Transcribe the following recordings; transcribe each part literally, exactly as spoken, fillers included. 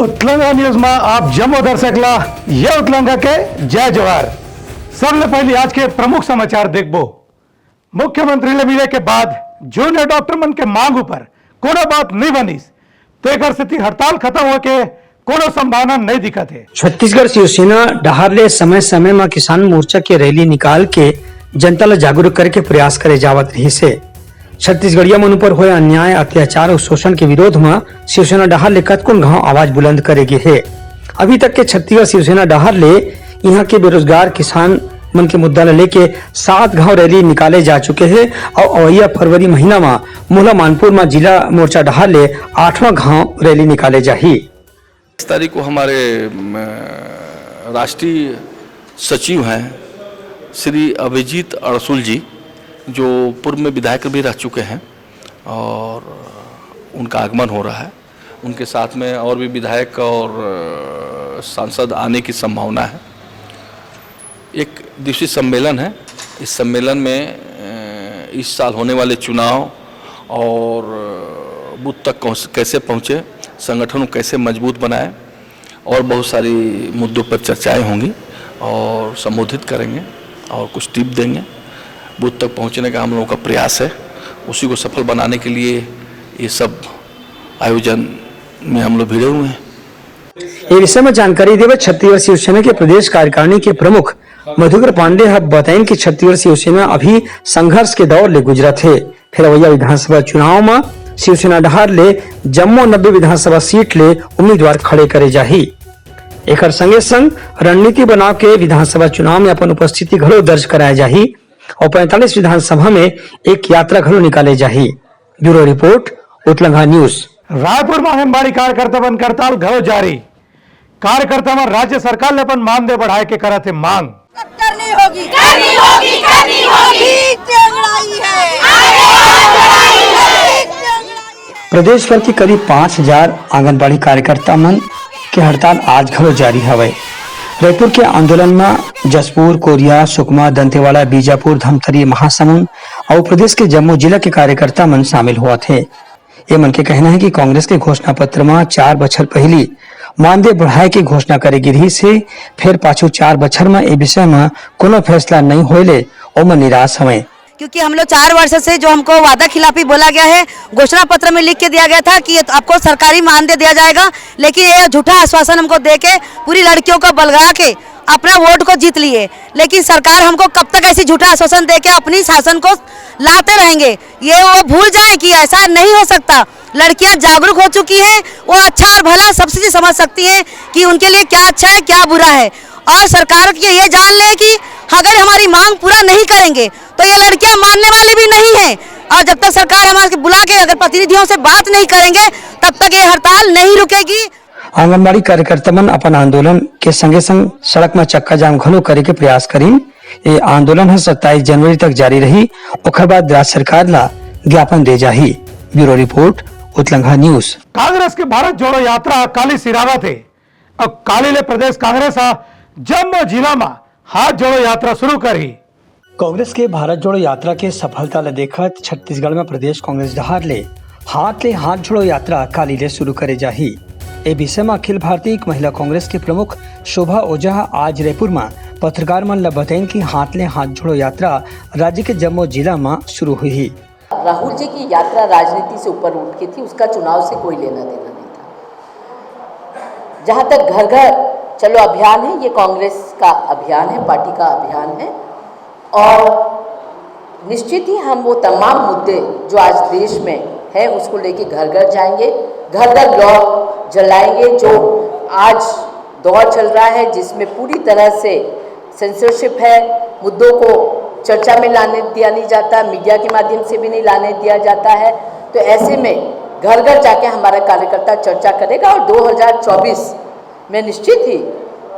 उतलंगा news में आप जम्मो दर्शक ला ये उतलंगा के जय जोहार। सबले पहले आज के प्रमुख समाचार देखबो। मुख्यमंत्री ले मिले के बाद जूनियर डॉक्टर मन के मांग ऊपर कोनो बात नहीं बनिस, तेकर सेती हड़ताल खत्म होके कोनो संभावना नहीं दिखत हे। छत्तीसगढ़ शिवसेना डहार ले समय-समय म किसान मोर्चा के रैली निकाल के जनता ल जागरूक करे के प्रयास करे जावत रहिस हे। छत्तीसगढ़िया मन ऊपर होए अन्याय, अत्याचार अउ शोषण के विरोध म शिवसेना डहार ले कतकोन घांव आवाज बुलंद करे गे हे। अभी तक के छत्तीसगढ़ शिवसेना डहार ले इहां के बेरोजगार किसान मन के मुद्दा ल लेके सात घांव रैली निकाले जा चुके हे अउ अवइया फरवरी महीना म मोहला मानपुर म जिला मोर्चा डहार ले आठवां घांव रैली निकाले जाही। इस तारीख को हमारे, अम, राष्ट्रीय सचिव हैं श्री अभिजीत अड़सुल जी, जो पूर्व में विधायक भी रह चुके हैं और उनका आगमन हो रहा है। उनके साथ में और भी विधायक और, अ, सांसद आने की संभावना है। एक दिवसीय सम्मेलन है। इस सम्मेलन में, अ, इस साल होने वाले चुनाव और, अ, बूथ तक कौस-, कैसे पहुँचे, संगठन को कैसे मजबूत बनाए और बहुत सारी मुद्दों पर चर्चाएं होंगी और संबोधित करेंगे और कुछ टिप देंगे। बूथ तक पहुँचने का हम लोगों का प्रयास है। उसी को सफल बनाने के लिए ये सब आयोजन में हम लोग भिड़े हुए हैं। ये विषय में जानकारी देवे छत्तीसगढ़ शिवसेना के प्रदेश कार्यकारिणी के प्रमुख मधुकर पांडे ह बताइन कि छत्तीसगढ़ शिवसेना अभी संघर्ष के दौर ले गुजरत हे। फेर अवइया विधानसभा चुनाव म शिवसेना डहार ले जम्मो नब्बे विधानसभा सीट ले उम्मीदवार खड़े करे जाही। एकर संगे संग रणनीति बनाव के विधानसभा चुनाव में अपन उपस्थिति घलो दर्ज कराए जाही अउ पैंतालीस विधानसभा में एक यात्रा घलो निकाले जाही। Bureau report, उतलंघा news. रायपुर में आंगनबाड़ी कार्यकर्ता मन के हड़ताल घलो जारी। कार्यकर्ता मन राज्य सरकार ले अपन मानदेय बढ़ाए के करत हे मांग। करनी होगी, करनी होगी, करनी होगी। ठीक टेंगड़ाई है। ठीक टेंगड़ाई है। प्रदेश भर के करीब पाँच हजार आंगनबाड़ी कार्यकर्ता मन के हड़ताल आज घलो जारी हवय। रईपुर के आंदोलन म जशपुर, कोरिया, सुकमा, दंतेवाड़ा, बीजापुर, धमतरी, महासमुंद अउ प्रदेश के जम्मो जिला के कार्यकर्ता मन शामिल होवत हे। ये मन के कहना हे कि कांग्रेस के घोषणा पत्र म चार बछर पहिली मानदेय बढ़ाए के घोषणा करे गे रिहिस हे, फेर पाछू चार बछर म ए विषय म कोनो फैसला नइ होए ले ओमन निराश हवंय। क्योंकि हम लोग चार वर्ष से जो हमको वादा खिलाफी बोला गया है, घोषणा पत्र में लिख के दिया गया था कि ये आपको सरकारी मानदेय दिया जाएगा, लेकिन ये झूठा आश्वासन हमको दे के पूरी लड़कियों को बलगा के अपना वोट को जीत लिए। लेकिन सरकार हमको कब तक ऐसी झूठा आश्वासन दे के अपनी शासन को लाते रहेंगे? ये वो भूल जाए कि ऐसा नहीं हो सकता। लड़कियां जागरूक हो चुकी हैं, वो अच्छा और भला सबसे चीज समझ सकती हैं कि उनके लिए क्या अच्छा है, क्या बुरा है। और सरकार की ये जान ले कि अगर हमारी मांग पूरा नहीं करेंगे तो ये लड़कियां मानने वाली भी नहीं है। और जब तक सरकार हमारे बुला के अगर प्रतिनिधियों से बात नहीं करेंगे, तब तक ये हड़ताल नहीं रुकेगी। आंगनबाड़ी कार्यकर्ता मन अपन आंदोलन के संगे संग सड़क म चक्का जाम घलो करे के प्रयास करिन। ये आंदोलन ह सत्ताईस जनवरी तक जारी रही, ओखर बाद राज्य सरकार ला ज्ञापन दे जाही। Bureau report, उतलंघा news. कांग्रेस के भारत जोड़ो यात्रा काली सिरावत हे। अब काली ले प्रदेश कांग्रेस ह जम्मो जिला म हाथ जोड़ो यात्रा शुरू करही। कांग्रेस के भारत जोड़ो यात्रा के सफलता ल देखत छत्तीसगढ़ म प्रदेश कांग्रेस डहार ले हाथ ले हाथ जोड़ो यात्रा काली ले शुरू करे जाही। ए विषय म अखिल भारतीय महिला कांग्रेस के प्रमुख शोभा ओझा ह आज रायपुर म पत्रकार मन ल बतइन कि हाथ ले हाथ जोड़ो यात्रा राज्य के जम्मो जिला म शुरू होही। राहुल जी की यात्रा राजनीति से ऊपर उठ के थी, उसका चुनाव से कोई लेना देना नहीं था। जहाँ तक घर घर चलो अभियान है, ये कांग्रेस का अभियान है, पार्टी का अभियान है। और निश्चित ही हम वो तमाम मुद्दे जो आज देश में है, उसको लेके घर घर जाएंगे, घर घर लौ जलाएंगे। जो आज दौर चल रहा है, जिसमें पूरी तरह से सेंसरशिप है, मुद्दों को चर्चा में लाने दिया नहीं जाता, मीडिया के माध्यम से भी नहीं लाने दिया जाता है। तो ऐसे में घर घर जाके हमारा कार्यकर्ता चर्चा करेगा और दो हज़ार चौबीस में निश्चित ही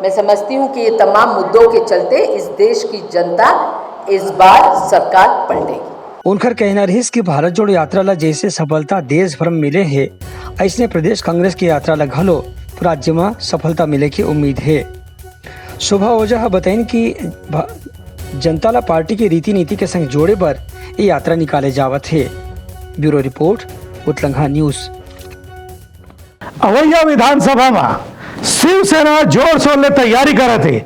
मैं समझती हूँ कि ये तमाम मुद्दों के चलते इस देश की जनता इस बार सरकार पलटेगी। उनकर कहना रहिस कि भारत जोड़ो यात्रा ला जैसे सफलता देश भर में मिले हे, ऐसने प्रदेश कांग्रेस की यात्रा ला घलो राज्य में सफलता मिले की उम्मीद हे। शोभा ओझा ह बताइन कि भा-, जनता ला पार्टी के रीति नीति के संग जोड़े बर ये यात्रा निकाले जावत हे। Bureau report, उतलंघा news. अवइया विधानसभा म शिवसेना जोर शोर ले तैयारी करत हे।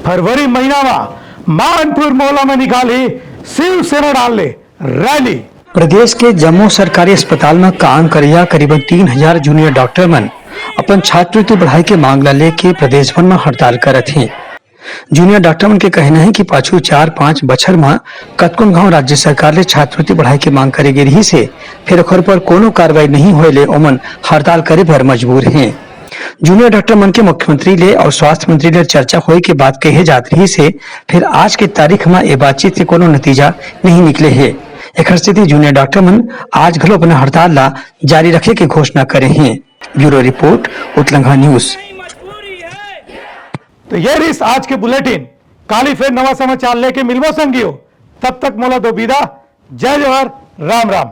फरवरी महीना म मानपुर मोहला म निकालही शिवसेना डाल ले रैली। प्रदेश के जम्मो सरकारी अस्पताल म काम करइया करीबन तीन हजार जूनियर डॉक्टर मन अपन छात्रवृत्ति बढ़ाए के मांग ल लेके प्रदेश भर म हड़ताल करत हे। जूनियर डॉक्टर मन के कहना हे कि पाछू चार पांच बछर म कतकोन घांव राज्य सरकार ले छात्रवृत्ति बढ़ाए के मांग करे गे रिहिस हे, फेर ओखर ऊपर कोनो कार्रवाई नहीं होए ले ओमन हड़ताल करे बर मजबूर हे। जूनियर डॉक्टर मन के मुख्यमंत्री ले अउ स्वास्थ्य मंत्री ले चर्चा होए के बात कहे जात रिहिस हे, फेर आज के तारीख म ए बातचीत से कोनो नतीजा नहीं निकले हे। एखर सेती जूनियर डॉक्टर मन आज घलो अपन हड़ताल ला जारी रखे के घोषणा करे हे। Bureau report, उतलंघा news. तो ये रिहिस आज के बुलेटिन। काली फेर नवा समाचार लेके मिलबो संगियो, तब तक मोला दो बिदा। जय जोहार, राम राम।